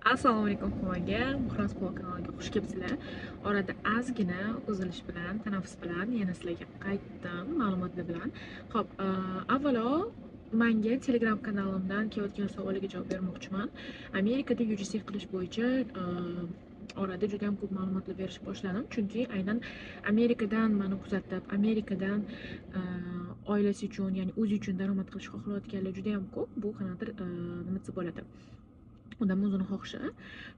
Assalomu alaykum hammaga. Muhras Blog kanaliga xush kelibsizlar. Orada ozgina uzilish bilan, tanaffus bilan yana sizlarga qaytdim ma'lumotlar bilan. Xo'p, avvalo menga Telegram kanalimdan kelayotgan savolga javob bermoqchiman. Amerikada UGC qilish bo'yicha orada juda ham ko'p ma'lumotlar berishni boshladim, chunki aynan Amerikadan meni kuzatib, Amerikadan oilasi uchun, ya'ni o'zi uchun daromad qilish xohlayotganlar juda ham ko'p. Bu qanaqadir nima desa bo'ladi, odamni o'zini xohishi.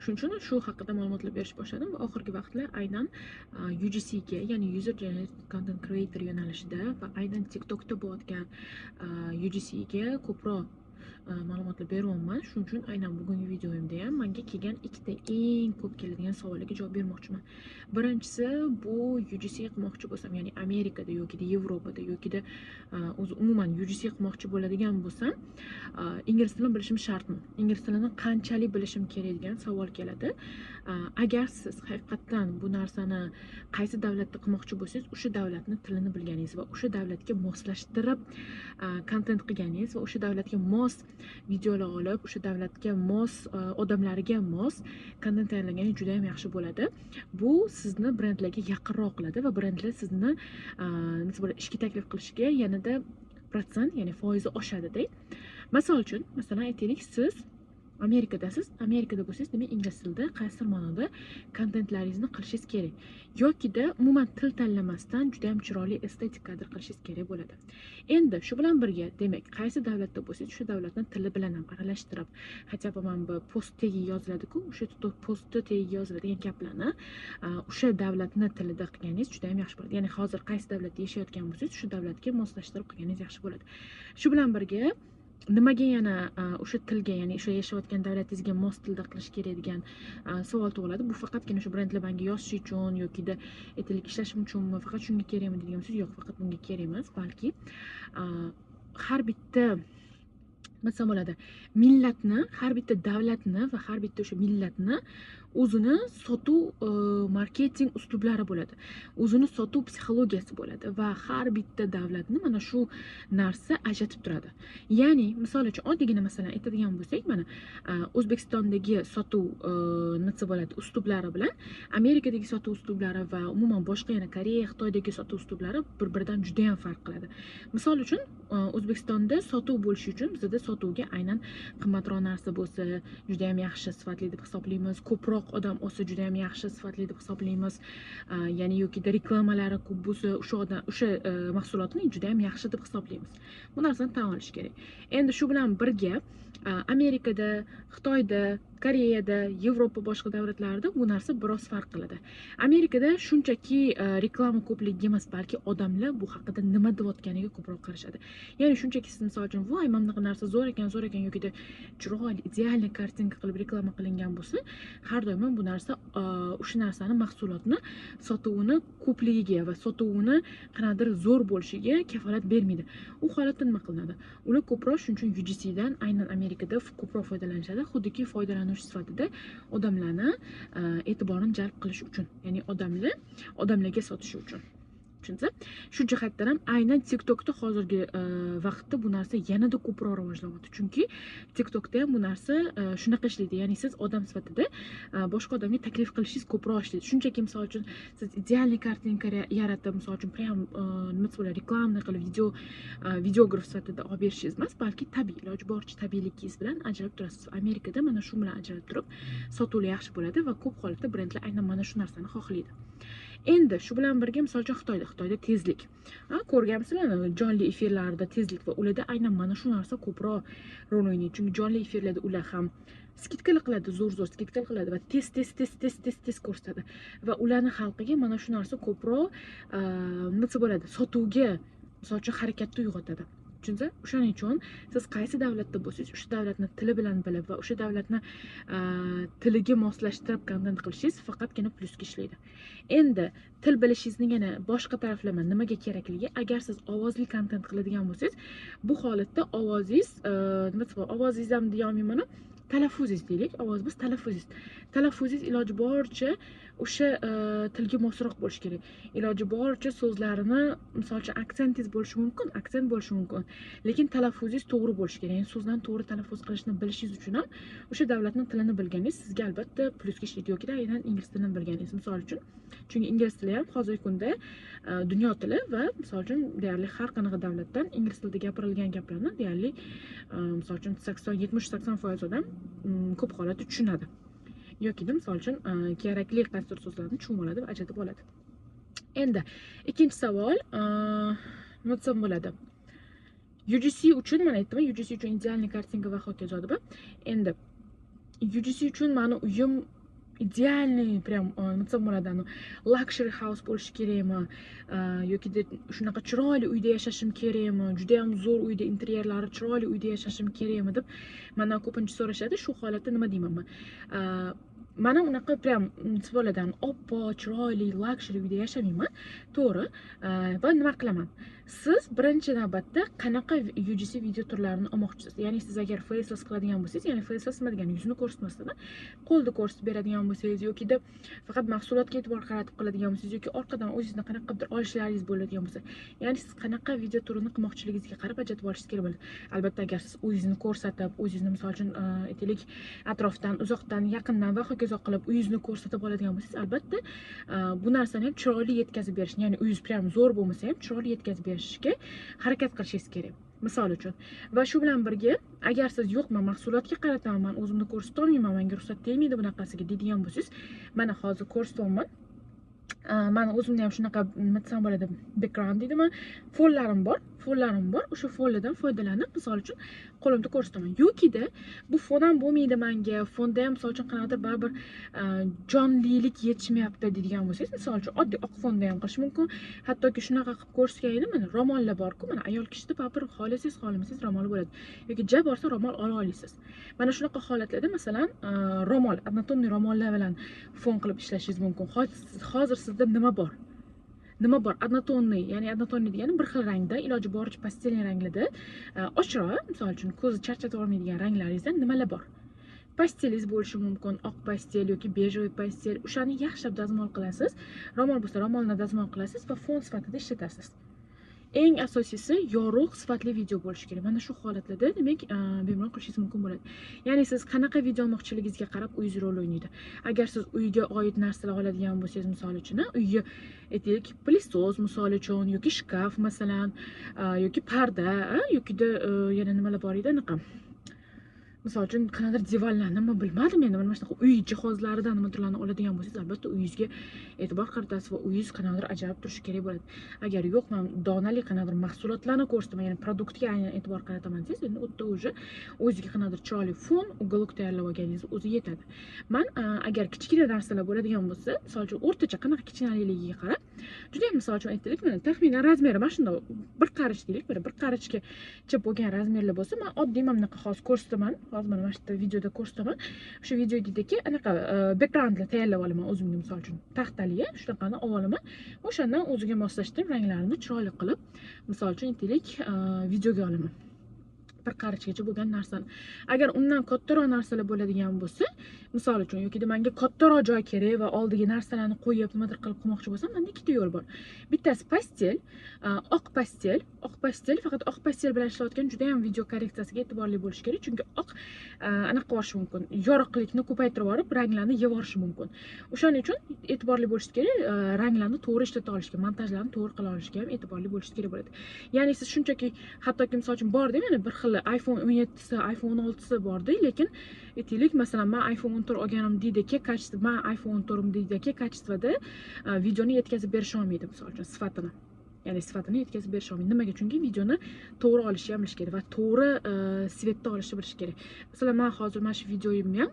Shuning uchun shu haqida ma'lumotlar berish boshladim va oxirgi vaqtlar aynan UGC ga, ya'ni User Generated Content Creator yo'nalishida va aynan TikTokda bo'layotgan UGC ga ko'proq ma'lumotlar beryapman. Shuning uchun aynan bugungi videoyimda ham menga kelgan ikkita eng ko'p keladigan savollarga javob bermoqchiman. Birinchisi, bu UGC qilmoqchi bo'lsam, ya'ni Amerikada yoki Yevropada yoki o'zi umuman UGC qilmoqchi bo'ladigan bo'lsam, ingliz tilini bilishim shartmi? Ingliz tilini qanchalik bilishim kerak degan savol keladi. Agar siz haqiqatdan bu narsani qaysi davlatda qilmoqchi bo'lsangiz, o'sha davlatni tilini bilganingiz va o'sha davlatga moslashtirib kontent qilganingiz va o'sha davlatga mos videolar olib, o'sha davlatga mos, odamlarga mos kontent tayyorlaganingiz juda ham yaxshi bo'ladi. Bu sizni brendlarga yaqinroq qiladi va brendlar sizni nima ishga taklif qilishiga yanada protsent, ya'ni foizi oshadi-da. Misol uchun, masalan aytaylik, siz Amerikadasiz. Amerikada bo'lsangiz, demak ingliz tilida qaysidir ma'noda kontentlaringizni qilishingiz kerak. Yokida umuman til tanlamasdan juda ham chiroyli estetik kadr qilishingiz kerak bo'ladi. Endi shu bilan birga, demak, qaysi davlatda bo'lsangiz, o'sha davlatning tili bilan ham aralashtirib, хотя бы mana bu post tagiga yoziladi-ku, o'sha postni tagiga yoziladigan gaplarni o'sha davlatni tilida qilganingiz juda ham yaxshi bo'ladi. Ya'ni hozir qaysi davlatda yashayotgan bo'lsangiz, o'sha davlatga moslashtirib qilganingiz yaxshi bo'ladi. Shu bilan birga nimaga yana o'sha tilga, ya'ni o'sha yashayotgan davlatingizga mos tilda qilish kerak degan savol tug'iladi. Bu faqatgina o'sha brendlar menga yozish uchun yokida aytaylik ishlashim uchunmi, faqat shunga kerakmi degan bo'lsangiz, yo'q, faqat bunga kerak emas, balki har bitta nima desam bo'ladi, millatni, har bitta davlatni va har bitta o'sha millatni o'zini sotuv marketing uslublari bo'ladi, o'zini sotuv psixologiyasi bo'ladi va har bitta davlatni mana shu narsa ajratib turadi. Ya'ni misol uchun oddiygina masalan aytadigan bo'lsak, mana O'zbekistondagi sotuv nima desa bo'ladi uslublari bilan Amerikadagi sotuv uslublari va umuman boshqa yana Koreya, Xitoydagi sotuv uslublari bir-biridan juda ham farq qiladi. Misol uchun O'zbekistonda sotuv bo'lishi uchun bizda sotuvga aynan qimmatroq narsa bo'lsa juda ham yaxshi sifatli deb hisoblaymiz, ko'proq odam olsa juda ham yaxshi sifatli deb hisoblaymiz, ya'ni yokida reklamalari ko'p bo'lsa o'sha odam o'sha mahsulotni juda ham yaxshi deb hisoblaymiz. Bu narsani tan olish kerak. Endi shu bilan birga Amerikada, Xitoyda, Koreyada, Yevropa boshqa davlatlarida bu narsa biroz farq qiladi. Amerikada shunchaki reklama ko'pligiga emas, balki odamlar bu haqida nima deyotganiga ko'proq qarashadi. Ya'ni shunchaki siz misol uchun, voy, mana bunaqa narsa zo'r ekan, zo'r ekan yokida chiroyli, idealniy kartinka qilib reklama qilingan bo'lsa, har doim bu narsa o'sha narsani, mahsulotni sotuvini ko'pligiga va sotuvini qanaqadir zo'r bo'lishiga kafolat bermaydi. U holatda nima qilinadi? Ular ko'proq shuning uchun UGC dan aynan Amerikada ko'proq foydalanishadi, xuddiki foydalanuvchi sifatida odamlarni e'tiborini jalb qilish uchun, ya'ni odamlarga sotish uchun. Tushundingizmi? Shu jihatdan ham aynan TikTokda hozirgi vaqtda bu narsa yanada ko'proq rivojlanyapti. Chunki TikTokda ham bu narsa shunaqa ishlaydi. Ya'ni siz odam sifatida boshqa odamga taklif qilishingiz ko'proq ishlaydi. Shunchaki misol uchun siz idealniy kartinka yaratib, misol uchun prям nima desa bo'ladi, reklamani qilib videograf sifatida olib berishingiz emas, balki tabiiy, iloji boricha tabiiyligingiz bilan ajralib turasiz. Amerikada mana shu bilan ajralib turib, sotuvlar yaxshi bo'ladi va ko'p holatda brendlar aynan mana shu narsani xohlaydi. Endi shu bilan birga misol uchun Xitoyda tezlik. Ko'rganmisizlar, jonli efirlarda tezlik va ularda aynan mana shu narsa ko'proq rol o'ynaydi. Chunki jonli efirlarda ular ham skidkalar qiladi, zo'r-zo'r skidkalar qiladi va tez tez tez tez tez tez ko'rsatadi. Va ularning xalqiga mana shu narsa ko'proq nima desa bo'ladi, sotuvga misol uchun harakatni uyg'otadi. Tushundingizmi? O'shaning uchun siz qaysi davlatda bo'lsangiz, o'sha davlatni tili bilan bilib va o'sha davlatni tiliga moslashtirib kontent qilishingiz faqatgina plyusga ishlaydi. Endi til bilishingizning yana boshqa taraflama nimaga kerakligi, agar siz ovozli kontent qiladigan bo'lsangiz, bu holatda ovozingiz, nima desam, ovozingiz ham deya olmayman, Talaffuzingiz deylik, ovoz emas, talaffuzingiz. Talaffuzingiz iloji boricha o'sha tilga mosroq bo'lishi kerak. Iloji boricha so'zlarini, misol uchun, aksentingiz bo'lishi mumkin, aksent bo'lishi mumkin, lekin talaffuzingiz to'g'ri bo'lishi kerak. Ya'ni so'zlarni to'g'ri talaffuz qilishni bilishingiz uchun ham o'sha davlatni tilini bilganingiz sizga albatta plyusga ishlaydi yoki aynan ingliz tilini bilganingiz, misol uchun. Chunki ingliz tili ham hozirgi kunda dunyo tili va, misol uchun, deyarli har qanaqa davlatdan ingliz tilida gapirilgan gaplarni deyarli, misol uchun, 80, 70-80% odam ko'p holatda tushunadi yokida, misol uchun, kerakli qaysidir so'zlarni tushunib oladi va ajratib oladi. Endi ikkinchi savol, nima desam bo'ladi, UGC uchun, mana aytdim, UGC uchun идеальный картинка va hokazo deb. Endi UGC uchun mani uyim идеальный, прям, nima desam bo'ladi, anu luxury house bo'lishi kerakmi yokida shunaqa chiroyli uyda yashashim kerakmi, judayam zo'r uyda, interyerlari chiroyli uyda yashashim kerakmi deb mandan ko'pincha so'rashadi. Shu holatda nima deyman man? Man ham unaqa прям, nima bo'ladi, oppoq, chiroyli luxury uyda yashamayman, to'g'ri. Va nima qilaman? Siz birinchi navbatda qanaqa UGC video turlarini olmoqchisiz? Ya'ni siz agar faceless qiladigan bo'lsangiz, ya'ni faceless nima degani, yuzini ko'rsatmasdan qo'lni ko'rsatib beradigan bo'lsangiz yokida faqat mahsulotga e'tibor qaratib qiladigan bo'lsangiz yoki orqadan o'zingizni qanaqa qilibdir olishlaringiz bo'ladigan bo'lsa, ya'ni siz qanaqa video turini qilmoqchiligingizga qarab ajratib olishingiz kerak bo'ladi. Albatta, agar siz o'zingizni ko'rsatib, o'zingizni, misol uchun, aytaylik, atrofdan, uzoqdan, yaqindan va hokazo qilib uyingizni ko'rsatib oladigan bo'lsangiz, albatta, bu narsani ham chiroyli yetkazib berishni, ya'ni uyingiz прям zo'r bo'lmasa ham, chiroyli yetkazib berishga harakat qilishingiz kerak, misol uchun. Va shu bilan birga, agar siz "Yo'q, man mahsulotga qarataman, man o'zimni ko'rsatolmayman, manga ruxsat tegmaydi bunaqasiga" deydigan bo'lsangiz, mana hozir ko'rsatyapman. Mani o'zimda ham shunaqa, nima desam bo'ladi, background deydimi, fonlarim bor, fonlarim bor. O'sha fonlardan foydalanib, misol uchun, qo'limda ko'rsataman. Yokida bu fon ham bo'lmaydi manga, fonda ham, misol uchun, qanaqadir baribir jonlilik yetishmayapti deydigan bo'lsangiz, misol uchun, oddiy oq fonda ham qilish mumkin. Hattoki shunaqa qilib ko'rsatgan edim, mana ro'mollar borku, mana ayol kishida baribir xohlasangiz, xohlamasangiz ro'moli bo'ladi yoki ja borsa ro'mol ola olasiz. Mana shunaqa holatlarda, masalan, ro'mol, однотонный ro'mollar bilan fon qilib ishlashingiz mumkin. Hozir sizda nima bor, nima bor? Однотонный, ya'ni однотонный degani bir xil rangda, iloji boricha пастельный ranglarda, ochroq, misol uchun, ko'zni charchatib yubormaydigan ranglaringizda nimalar bor? Постель ingiz bo'lishi mumkin, oq постель yoki бежевый постель. O'shani yaxshilab dazmol qilasiz, ro'mol bo'lsa, ro'molni dazmol qilasiz va fon sifatida ishlatasiz. Eng asosiysi, yorug', sifatli video bo'lishi kerak. Mana shu holatlarda, demak, bemalol qilishingiz mumkin bo'ladi. Ya'ni siz qanaqa video olmoqchiligingizga qarab uyingiz rol o'ynaydi. Agar siz uyga oid narsalar oladigan bo'lsangiz, misol uchun, uyga, aytaylik, пылесос, misol uchun, yoki shkaf, masalan, yoki parda, yokida yana nimalar bor edi, anaqa, misol uchun, qanaqadir divanlarni, man bilmadim endi, mana shunaqa uy jihozlaridan nimadirlarni oladigan bo'lsangiz, albatta uyingizga e'tibor qaratasiz va uyingiz qanaqadir ajoyib turishi kerak bo'ladi. Agar yo'q, man donali qanaqadir mahsulotlarni ko'rsataman, ya'ni продукт ga aynan e'tibor qarataman desangiz, endi u yerda уже o'ziga qanaqadir chiroyli fon, уголок tayyorlab olganingiz o'zi yetadi. Man agar kichkina narsalar bo'ladigan bo'lsa, misol uchun, o'rtacha, qanaqa kichkinaligiga qarab, judayam, misol uchun, aytaylik, mana taxminan razmeri mana shundoq bir qarich deylik, bir qarichgacha bo'lgan razmerlar bo'lsa, man oddiy mana bunaqa hozir ko'rsataman. Hozir mana shu yerda videoda ko'rsataman. O'sha videodagi anaqa backgroundlar tayyorlab olaman o'zimga, misol uchun, taxtali shunaqani olib olaman. O'shandan o'ziga moslashtirib, ranglarini chiroyli qilib, misol uchun, aytaylik, videoga olaman bir qarichgacha bo'lgan narsani. Agar undan kattaroq narsalar bo'ladigan bo'lsa, misol uchun, yokida manga kattaroq joy kerak va oldiga narsalarni qo'yib, nimadir qilib qilmoqchi bo'lsam, manda ikkita yo'l bor. Bittasi постель, oq постель. Oq постель, faqat oq постель bilan ishlayotgan juda ham video korreksiyasiga e'tiborli bo'lish kerak, chunki oq anaqa qilib yuborishi mumkin, yorug'likni ko'paytirib yuborib, ranglarni yeb yuborishi mumkin. O'shaning uchun e'tiborli bo'lish kerak, ranglarni to'g'ri ishlata olishga, montajlarni to'g'ri qila olishga ham e'tiborli bo'lish kerak bo'ladi. Ya'ni siz shunchaki, hattoki, misol uchun, borda mana bir xil iPhone 17si, iPhone 16si borda, lekin, aytaylik, masalan, man iPhone 14 olganim deydiki, качество, man iPhone 14 deydiki, качество da videoni yetkazib berisha olmaydi, misol uchun, sifatini. Ya'ni sifatini yetkazib berisha olmaydi. Nimaga? Chunki videoni to'g'ri olishni ham bilish kerak va to'g'ri свет da olishni bilish kerak. Masalan, man hozir mana shu videoyimni ham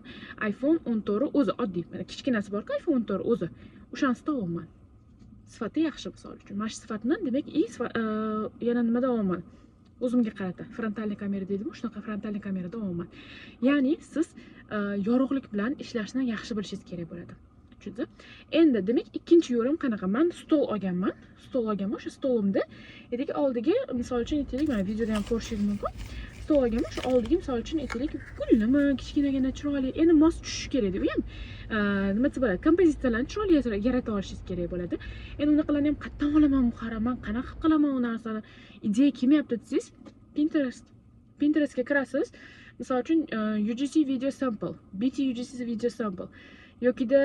iPhone 14 o'zi oddiy, mana kichkinasi borku, iPhone 14 o'zi, o'shanisida olyapman. Sifati yaxshi, misol uchun. Mana shu sifatni, demak, и yana nimada olyapman? O'zimga qarata фронтальный kamera deydimi, shunaqa фронтальный kamerada olyapman. Ya'ni siz yorug'lik bilan ishlashni yaxshi bilishingiz kerak bo'ladi. Tushundingizmi? Endi, demak, ikkinchi yo'lim qanaqa? Man stol olganman. Stol olganman. O'sha stolimda aytaylik, oldiga, misol uchun, aytaylik, mana videoda ham ko'rishingiz mumkin. Stol olganman, shu oldiga, misol uchun, aytaylik, gullimi, kichkinagina, chiroyli, endi mos tushishi kerakda u ham. Nima desa bo'ladi, kompozitsiyalarni chiroyli yarata olishingiz kerak bo'ladi. Endi unaqalarni ham qayerdan olaman, Muharram, man qanaqa qilaman u narsani, ideya kelmayapti desangiz, Pinterest. Pinterestga kirasiz, misol uchun, UGC video sample, BT UGC video sample yokida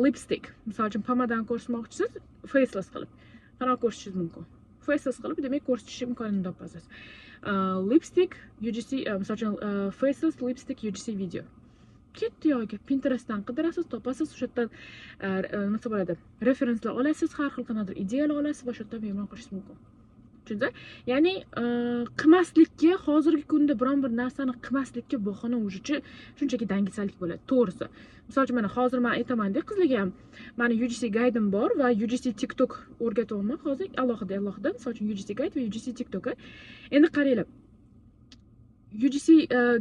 lipstick, misol uchun, pomadani ko'rsatmoqchisiz, faceless qilib qanaqa ko'rsatishingiz mumkin, faceless qilib, demak, ko'rsatish imkonini topasiz. Lipstick UGC, misol uchun, faceless lipstick UGC video, ketdi yoki Pinterestdan qidirasiz, topasiz, o'sha yerdan, nima desa bo'ladi, referenslar olasiz, har xil qanaqadir ideyalar olasiz va o'sha yerdan bemalol qilishingiz mumkin. Tushundingiz? Ya'ni qilmaslikka, hozirgi kunda biron bir narsani qilmaslikka bahona уже shunchaki dangasalik bo'ladi, to'g'risi. Misol uchun, mana hozir man aytamanda qizlarga ham, mani UGC guide'im bor va UGC TikTok o'rgatyapman hozir alohida alohida, misol uchun, UGC guide va UGC TikTok. Endi qaranglar, UGC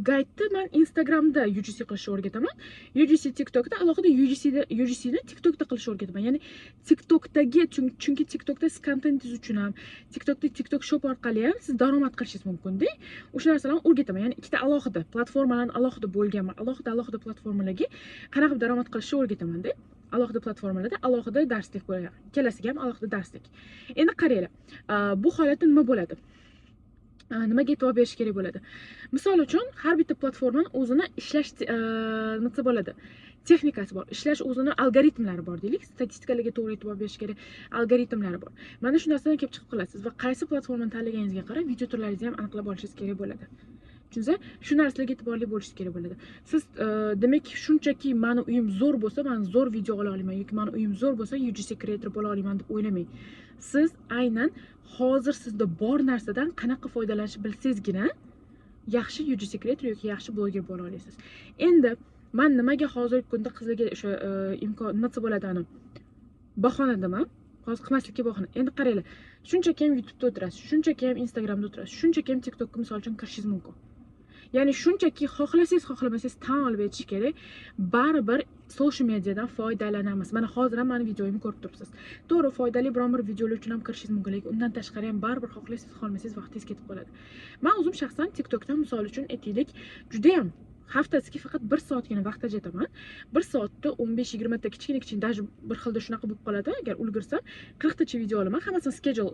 guide'ni man Instagramda UGC qilishni o'rgataman, UGC TikTokda alohida, UGCda, UGCni TikTokda qilishni o'rgataman. Ya'ni TikTokdagi, chunki TikTokda siz kontentingiz uchun ham, TikTokda TikTok Shop orqali ham siz daromad qilishingiz mumkinda. O'sha narsalarni o'rgataman. Ya'ni ikkita alohida platformalarni alohida bo'lganman, alohida alohida platformalarga qanaqa qilib daromad qilishni o'rgatamanda. Alohida platformalarda alohida darslik bo'lgan, ikkalasiga ham alohida darslik. Endi qaranglar, bu holatda nima bo'ladi, nimaga e'tibor berish kerak bo'ladi? Misol uchun, har bitta platformani o'zini ishlash, nima desa bo'ladi, texnikasi bor, ishlash o'zini algoritmlari bor deylik, statistikalarga to'g'ri e'tibor berish kerak, algoritmlari bor. Mana shu narsadan kelib chiqib qilasiz va qaysi platformani tanlaganingizga qarab video turlaringizni ham aniqlab olishingiz kerak bo'ladi. Tushundingizmi? Shu narsalarga e'tiborli bo'lishingiz kerak bo'ladi. Siz, demak, shunchaki mani uyim zo'r bo'lsa, man zo'r video ola olaman yoki mani uyim zo'r bo'lsa, UGC creator bo'la olaman deb o'ylamang. Siz aynan hozir sizda bor narsadan qanaqa foydalanishni bilsangizgina yaxshi UGC creator yoki yaxshi bloger bo'la olasiz. Endi man nimaga hozirgi kunda qizlarga o'sha imkon, nima desa bo'ladi, ani bahona deyman hozir, qilmaslikka bahona. Endi qaranglar, shunchaki ham YouTubeda o'tirasiz, shunchaki ham Instagramda o'tirasiz, shunchaki ham TikTokka, misol uchun, kirishingiz mumkin. Ya'ni shunchaki xohlasangiz, xohlamasangiz, tan olib aytish kerak, baribir social mediadan foydalanamiz. Mana hozir ham mani videoyimni ko'rib turibsiz. To'g'ri, foydali biron bir videolar uchun ham kirishingiz mumkin, lekin undan tashqari ham baribir xohlasangiz, xohlamasangiz vaqtingiz ketib qoladi. Man o'zim shaxsan TikTokdan, misol uchun, aytaylik, judayam haftasiga faqat bir soatgina vaqt ajrataman. Bir soatda 15-20 ta kichkina kichkina, даже bir xilda shunaqa bo'lib qoladi, agar ulgursam, 40 tacha video olaman. Hammasini schedule,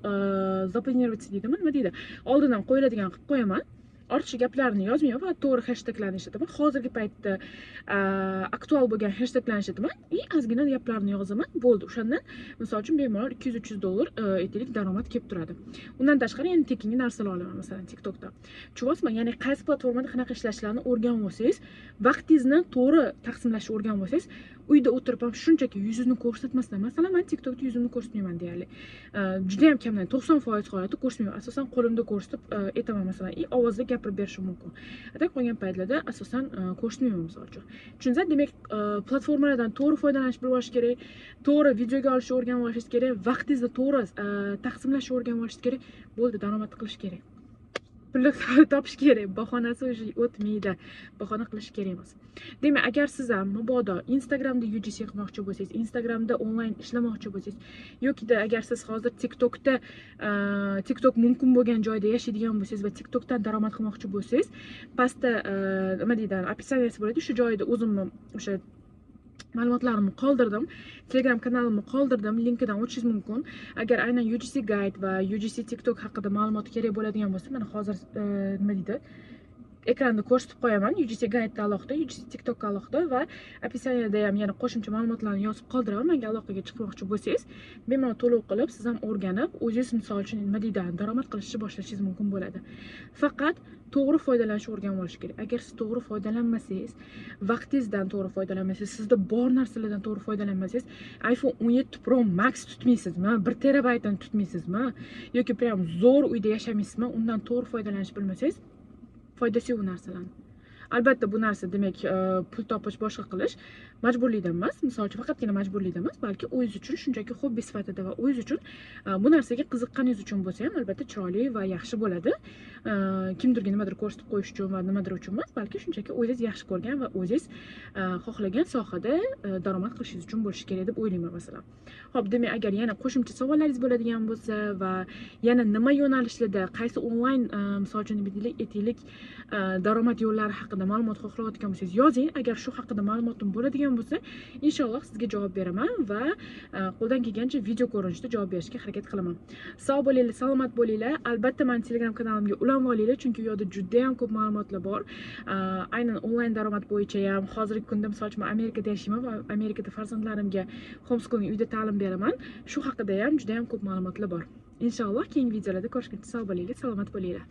запланировать deydimi, nima deydi, oldindan qo'yiladigan qilib qo'yaman. Ortiqcha gaplarni yozmayman, faqat to'g'ri hashtaglarni ishlataman, hozirgi paytda aktual bo'lgan hashtaglarni ishlataman и ozgina gaplarni yozaman, bo'ldi. O'shandan, misol uchun, bemalol 200-300 dollar, aytaylik, daromad kelib turadi. Undan tashqari yana tekinga narsalar olaman, masalan, TikTokda. Tushunyapsizmi? Ya'ni qaysi platformada qanaqa ishlashlarni o'rganib olsangiz, vaqtingizni to'g'ri taqsimlashni o'rganib olsangiz, uyda o'tirib ham shunchaki yuzingizni ko'rsatmasdan, masalan, man TikTokda yuzimni ko'rsatmayman deyarli, judayam kamdan, 90% holatda ko'rsatmayman. Asosan qo'limda ko'rsatib, aytaman, masalan, и ovozda gapirib berishim mumkin. А так qolgan paytlarda asosan ko'rsatmayman, misol uchun. Tushundingizmi? Demak, platformalardan to'g'ri foydalanish bilib olish kerak, to'g'ri videoga olishni o'rganib olishingiz kerak, vaqtingizni to'g'ri taqsimlashni o'rganib olishingiz kerak. Bo'ldi, daromad qilish kerak, pulni topish kerak, bahonasi уже o'tmaydi, bahona qilish kerak emas. Demak, agar siz ham mabodo Instagramda UGC qilmoqchi bo'lsangiz, Instagramda onlayn ishlamoqchi bo'lsangiz yokida agar siz hozir TikTokda, TikTok mumkin bo'lgan joyda yashaydigan bo'lsangiz va TikTokdan daromad qilmoqchi bo'lsangiz, pastda, nima deydi, описание si bo'ladi, shu joyda o'zimni o'sha ma'lumotlarimni qoldirdim, Telegram kanalimni qoldirdim, linkidan o'tishingiz mumkin. Agar aynan UGC guide va UGC TikTok haqida ma'lumot kerak bo'ladigan bo'lsa, mana hozir, nima deydi, ekranda ko'rsatib qo'yaman. UGC guide alohida, UGC TikTok alohida va описание da ham yana qo'shimcha ma'lumotlarni yozib qoldiraman. Menga aloqaga chiqmoqchi bo'lsangiz, bemalol to'lov qilib, siz ham o'rganib, o'zingiz, misol uchun, nima deydi, daromad qilishni boshlashingiz mumkin bo'ladi. Faqat to'g'ri foydalanishni o'rganib olish kerak. Agar siz to'g'ri foydalanmasangiz, vaqtingizdan to'g'ri foydalanmasangiz, sizda bor narsalardan to'g'ri foydalanmasangiz, iPhone 17 Pro Max tutmaysizmi, 1 terabaytini tutmaysizmi yoki прям zo'r uyda yashamaysizmi, undan to'g'ri foydalanishni bilmasangiz, foydasi yo'q u narsalarni. Albatta, bu narsa, demak, pul topish, boshqa qilish majburlikdan emas, misol uchun, faqatgina majburlikdan emas, balki o'zingiz uchun shunchaki hobbi sifatida va o'zingiz uchun bu narsaga qiziqqaningiz uchun bo'lsa ham, albatta, chiroyli va yaxshi bo'ladi. Kimdirga nimadir ko'rsatib qo'yish uchun va nimadir uchun emas, balki shunchaki o'zingiz yaxshi ko'rgan va o'zingiz xohlagan sohada daromad qilishingiz uchun bo'lishi kerak deb o'ylayman, masalan. Xo'p, demak, agar yana qo'shimcha savollaringiz bo'ladigan bo'lsa va yana nima yo'nalishlarda, qaysi onlayn, misol uchun, aytaylik, daromad yo'llari haqida ma'lumot xohlayotgan bo'lsangiz, yozing. Agar shu haqida ma'lumotim bo'ladigan bo'lsa, inshaalloh sizga javob beraman va qo'ldan kelgancha video ko'rinishida javob berishga harakat qilaman. Sog' bo'linglar, salomat bo'linglar. Albatta, mani Telegram kanalimga ulanib olinglar, chunki u yerda juda ham ko'p ma'lumotlar bor. Aynan onlayn daromad bo'yicha ham. Hozirgi kunda, misol uchun, men Amerikada yashayman va Amerikada farzandlarimga homeschooling, uyda ta'lim beraman. Shu haqida ham juda ham ko'p ma'lumotlar bor. Inshaalloh, keyingi videolarda ko'rishguncha sog' bo'linglar, salomat bo'linglar.